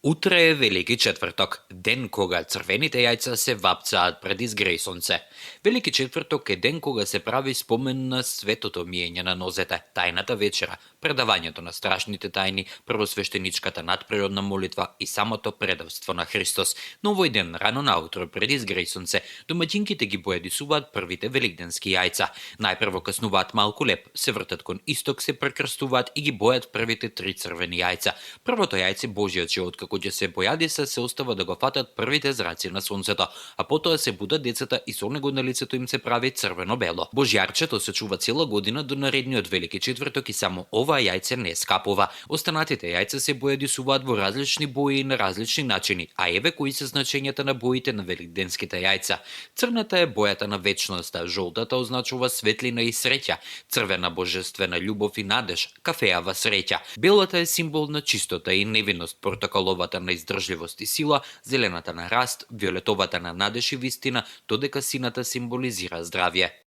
Утре е Велики четврток, ден кога црвените јајца се вапцаат пред изгреј сонце. Велики четврток е ден кога се прави спомен на светото миење на нозете, тајната вечера, предавањето на страшните тајни, првосвештеничката надприродна молитва и самото предавство на Христос. Но овој ден, рано наутро пред изгреј сонце, домаќинките ги поедисуваат првите великденски јајца. Најпрво каснуваат малку леп, се вртат кон исток, се прекрстуваат и ги бојат првите 3 црвени јајца. Првото јајце Божиот живот како ќе се појади се остава да го фатат првите зраци на сонцето, а потоа се будат децата и со него на лицето им се прави црвено-бело. Божјарчето се чува цела година до наредниот Велики четврток и само ова јајце не скапува. Останатите јајца се поедисуваат во различни бои и на различни начини, а еве кои се значењата на боите на великденските јајца. Црната е бојата на вечноста, жолтата означува светлина и среќа, црвена божествена љубов и надеж, кафеава среќа. Белата е символ на чистота и невинност, портокаловата на издржливост и сила, зелената на раст, виолетовата на надеж и вистина, додека сината символизира здравје.